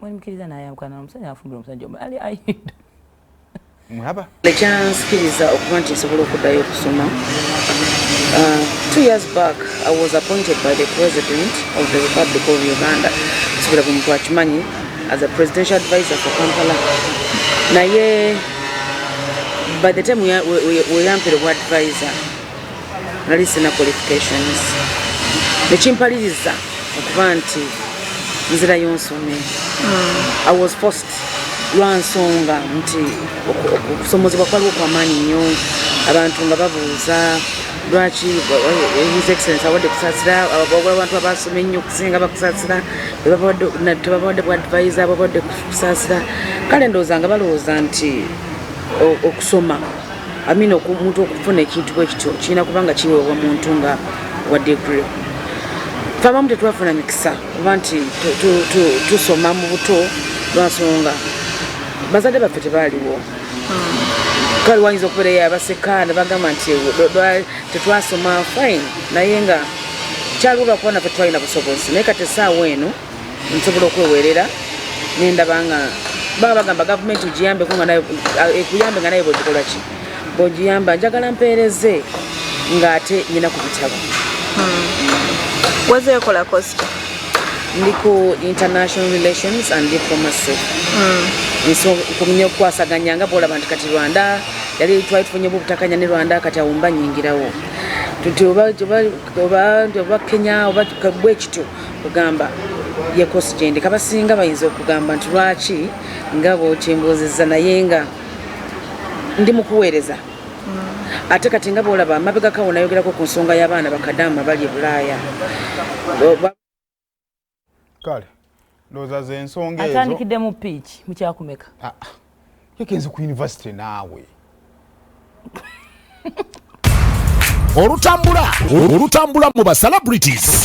Mwemukkiriza nayawukana omusajja, afumbira omusajja ali ayinda. Mulaba. Ekyansikiriza okuba nti nsobola okuddayo okusoma, 2 years back I was appointed by the President of the Republic of Uganda, nsobola buli muntu akimanyi, as a presidential advisor for Kampala. Naye by the time weyampera obwa advisor, nali sina qualifications, nekimpaliriza okuba nti nzirayo nsome. I was forced lwa nsonga nti okusomozebwa kwaliwo kwamaanyi nnyo, abantu nga babuuza lwaki His Excellence awadde Kusaasira abantu abasoma ennyo okusinga Bakusaasira, tebabawadde bwa advisor, babawadde Kusaasira. Kale ndowooza nga balowooza nti okusoma, I mean, omuntu okufuna ekintu bwe kityo kirina kuba nga kiweebwa muntu nga wa degree. Fe abamu tetwafuna mikisa kuba nti tusoma mu buto lwansonga bazadde baffe tebaaliwo. Kale wayinza okubeerayo abaseka ne bagamba nti tetwasoma, fine, naye nga kyaliwo lwakuba naffe twalina busobozi. Naye kati essaawa eno nsobola okwewerera nendaba nga baba bagamba gavumenti ogiyambeko nga nayo ekuyambe nga naye bwogikola ki bwogiyamba. Njagala mpeereze ng'ate nyina ku bitabo. Wazeekola course ki? Ndi ku international relations and diplomacy. Nso kumenya okukwasaganya nga bwolaba nti kati Rwanda yali twali tufunye obutakanya ne Rwanda, kati awo mba nyingirawo tuti oba Kenya oba bwe kityo. Kugamba ye course gyendi kabasinga bayinza okugamba nti lwaki nga bwokimbuuzizza, naye nga ndi mu kuweereza. Ate kati nga bwolaba amabega kawo nayogerako ku nsonga y'abaana bakadaama bali e Bulaaya. Kale ndowooza zensonga ezo. Atandikidde mu pitch mukyakumeka? Ah, ah. Yagenze ku university naawe. Olutambula olutambula mu ba celebrities.